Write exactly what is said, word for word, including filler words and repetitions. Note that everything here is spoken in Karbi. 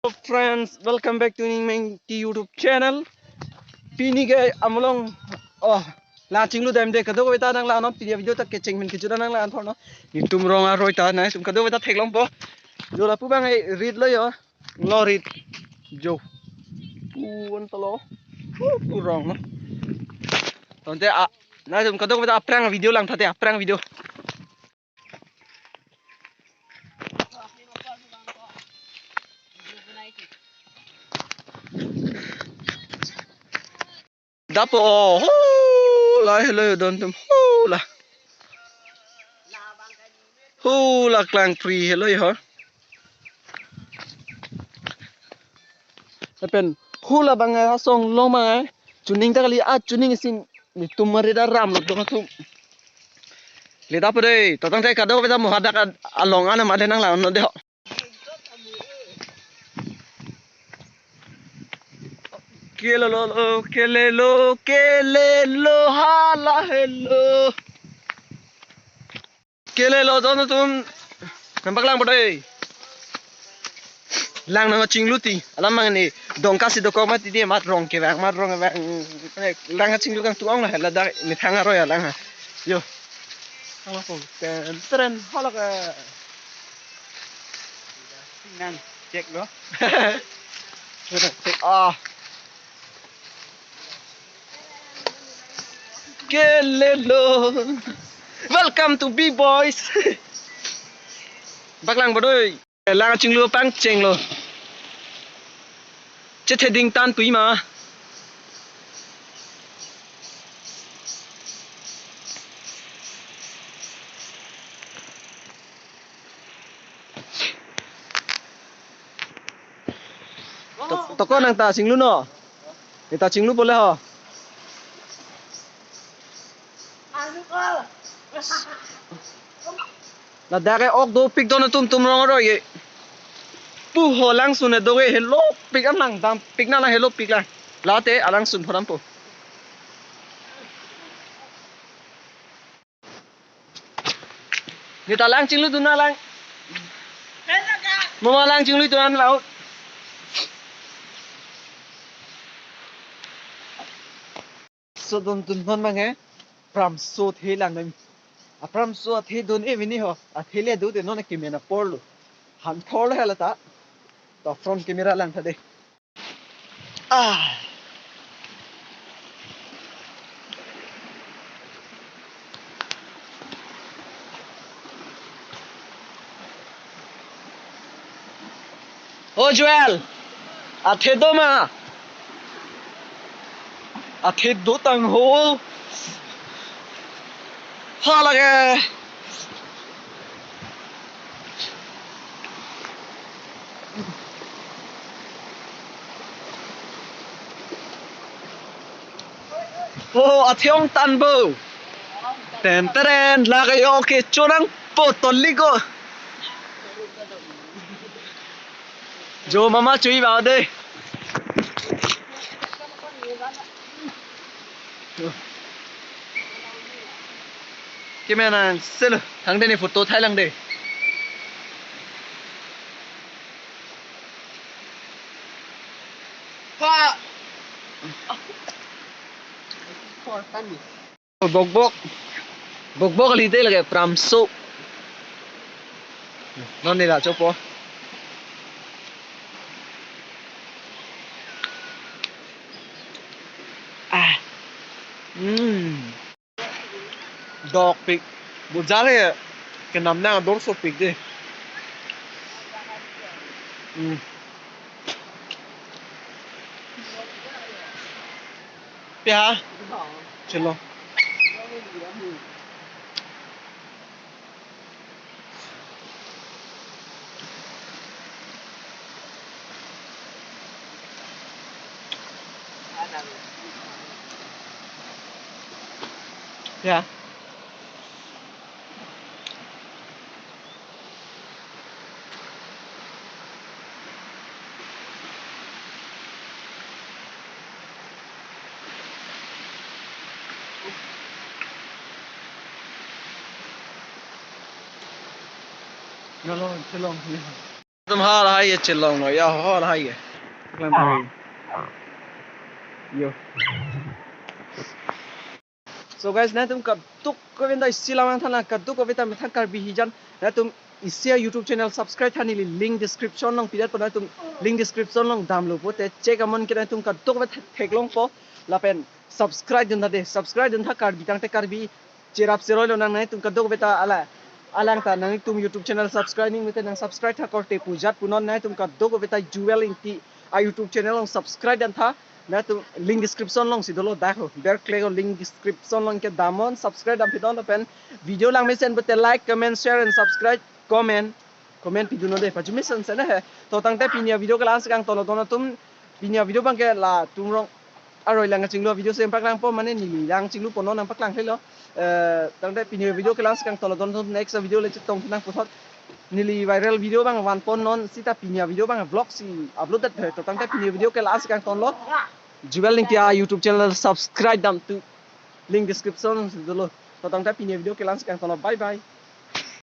Hello friends, welcome back to Ningmeng T YouTube channel. Pini ke amulong, oh, la chinglu dam de kadokave ta nang la no, pini video ta kecheng min kejuda nang la thor no. Netum rong aroi ta nangtum kadokave ta theklongpo. Jo lapu bang e rit lo jo. Lo rit. Jo. Pu an ta lo. Pu, pu rong no. Tangte a, nangtum kadokave ta aphrang video lang thate, aphrang video. Dapo, oh, ho, la helo don tum, ho, la. Ho, la klang pri helo ho. Lapen ho labang asong long mang ai. Chuning ta kali, a chuning isi netum mari da ram lo dong atum. Le dapo dei, to tangte kadokave ta mo hadak a-, along ana made nang la no de ho. Kelelo, kelelo, kelelo, hala helo. Kelelo don atum. Nang paklang po dei. Lang nang chinglu ti. Alam mang ni dongka si dokok mati di mat rong kevang, mat rong kevang. Lang chinglu kangtung ong la hela dak ni thang aroi lang ha. Jo. Ang lapong. Ten, tren, halak. Nang cek lo. Cek. Ah. Kelelo. Welcome to B-Boys. Paklang po dei. Lang chinglu pangcheng lo. Chethe ding tan pui ma. To, to ko nang ta chinglu no. Ni ta chinglu po le ho. Ladak ke ok dopik don atum, tum rong aroi ke. Pu ho langsun do ke, helopik an lang dam pik na lang, helopik lang. Late alangsun pho dampo. Ni ta lang chinglu dun na lang. Mo ma lang chinglu dun an lau. So don tun non mang he. Pramso the lang nang. Apramso athe dun e mini ho. Athe le do de non ke mena porlo. Han porlo hala ta. To front camera lang ta de. Ah. O Joel, athe do ma? Athe do tang ho. Hala ke. Oh, athe ong tan bo. Ten teren, lake yo ke chonang po toliko. Jo mama chui ba de. Ke mena selo, thang de ni photo thai lang de. Pa. Bok bok. Bok bok kali te lake pramso. Non ni la chopo. Ah. Hmm. Dok pik. Bujale ke nam na dor so pik de. Hmm. Pi ha? Chelo. Ya. Nalo, chelong, ya. Tum hal hai ye chelong no, ya hal hai ye. Klempo. Yo. So guys, nangtum kadokave ta isi lang tha na, kadokave ta methang Karbi hijan. Nangtum isi a-YouTube channel subscribe tha, neli link description along pidetpo, nangtum link description along damlo pote check amon ke nangtum kadokave theklongpo. Lapen subscribe dun tha de, subscribe dun tha, Karbi tangte Karbi cherap cheroi lonang, nangtum kadokave ta ala alang ta nangtum YouTube channel subscribe ning mete nang subscribe tha korte pu jat punon, nangtum kadokave ta Jewel Ingti a-YouTube channel along subscribe dam tha. Nangtum link description alongsi dolo, dak ho, ber klik ho, link description along ke damnon, subscribe dam pidun lapen video lang mesen pote like, comment, share and subscribe, comment, comment pidun non de, pajumesen sene he. To tangte pini a-video ke la-an si kangtonlo, to nangtum pini a-video abang ke latum rong aroi lang kachinglu a-video si nangpaklangpo, mane neli lang chinglupo, non nangpaklang thelo. Eh, tangte pini a-video ke la-an si kangtonlo, to nangtum next video le chetong nang puthot. Neli viral video abang vanpon non, sita pini a-video abang vlog si upload det he. To tangte pini a-video ke la-an si kangtonlo. Jewel Ingti a-YouTube channel subscribe dam tu, link description si dolo. To tangte pini a-video ke la-an si kangtonlo. Bye bye.